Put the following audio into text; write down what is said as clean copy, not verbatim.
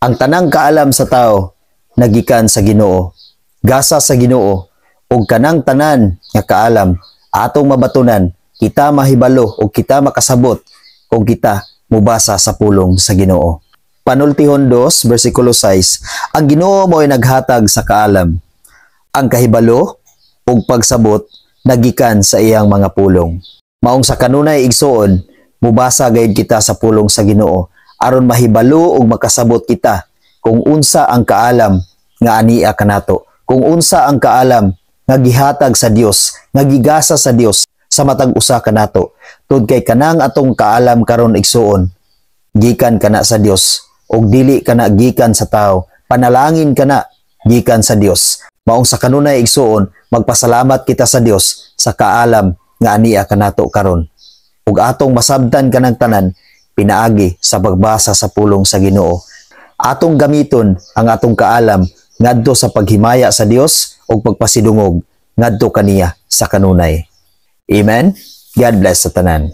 Ang tanang kaalam sa tao nagikan sa Ginoo. Gasa sa Ginoo ug kanang tanan nga kaalam atong mabatunan, kita mahibalo ug kita makasabot kung kita mubasa sa pulong sa Ginoo. Panultihon 2 versikulo 6, ang Ginoo mo'y naghatag sa kaalam. Ang kahibalo ug pagsabot nagikan sa iyang mga pulong. Maong sa kanunay, igsuon, mubasa gayud kita sa pulong sa Ginoo aron mahibalo ug makasabot kita kung unsa ang kaalam nga ania kanato, kung unsa ang kaalam nga gihatag sa Dios, nga gigasa sa Dios sa matag usa kanato. Tud kay kanang atong kaalam karon, igsuon, gikan kana sa Dios ug dili kana gikan sa tao. Panalangin kana gikan sa Dios. Maong sa kanunay, igsuon, magpasalamat kita sa Dios sa kaalam nga ania kanato karon. Ug atong masabtan kanang tanan pinaagi sa pagbasa sa pulong sa Ginoo. Atong gamiton ang atong kaalam ngadto sa paghimaya sa Dios ug pagpasidungog ngadto kaniya sa kanunay. Amen. God bless sa tanan.